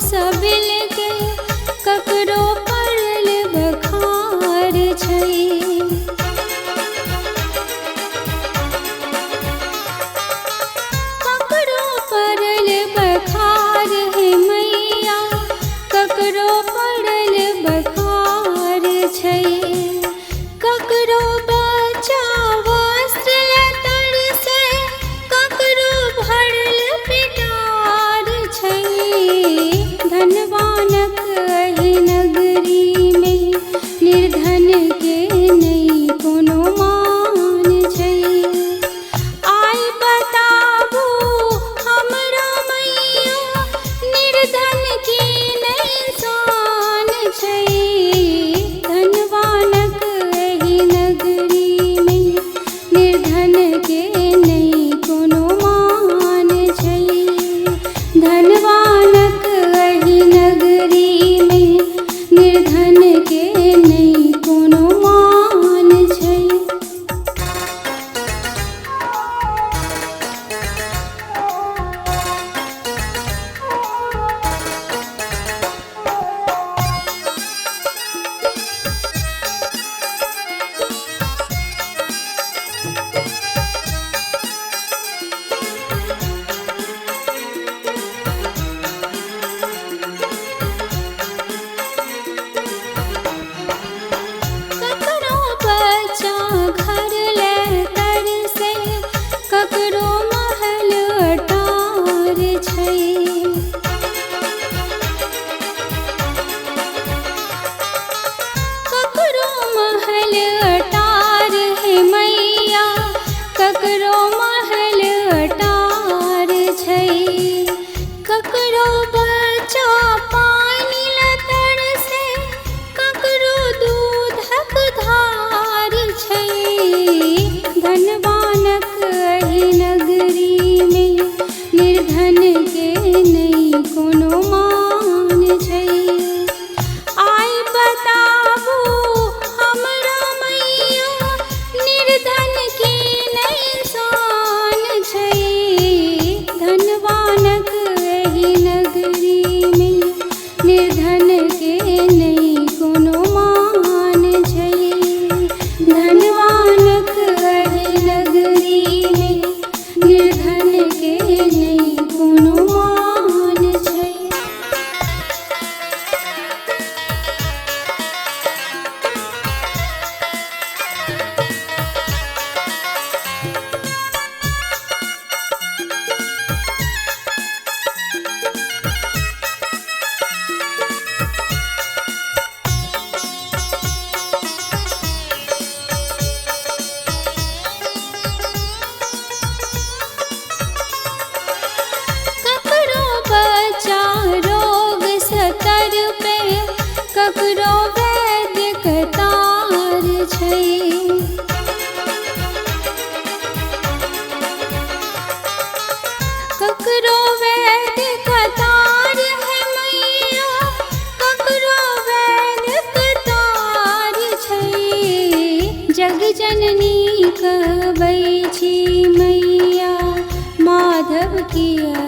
सबिल के ककरो पड़ल बखार छै। ककरो पड़ल बखार है मैया, ककरो पड़ल बखार छै। ककरो बच्चा वस्त्र लतर से, ककरो भरल पिटार छै। धनवानक एहि नगरी में निर्धन के नहि कोनो मान छै। आइ बताबू हमरा मैया, निर्धन के नहि शान छै। धनवानक एहि नगरी में निर्धन के नहि कोनो मान छै। धनवानक एहि नगरी में निर्धन के नहि कोनो मान छै। ककरो बच्चा घर ले तरसे, ककरो महल अटार छै। ककरो महल अटार है मैया, ककरो महल अटार छै। ककरो बच्चा पानि लए तरसे, ककरो दूधक धार छै। धनवानक एहि नगरी में निर्धन के नहि कोनो मान छै। आइ बताबू हमरा मैया, निर्धन के नहि शान छै। धनवानक एहि नगरी में निर्धन के नहि कोनो मान छै। धनवानक एहि नगरी में निर्धन के नहि कोनो मान छै। ककरो बच्चा रोग सतर पे, ककरो वैद्य कतार छै। ककरो वैद्य कतार है मैया, ककरो वैद्य कतार छै। जग जननी कहबै छी मैया, माधव किया